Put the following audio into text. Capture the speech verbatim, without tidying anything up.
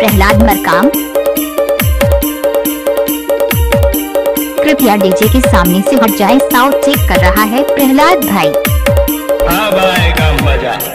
प्रहलाद मरकाम, कृपया डीजे के सामने से हट जाएं, साउंड चेक कर रहा है प्रहलाद भाई। अब आएगा मजा।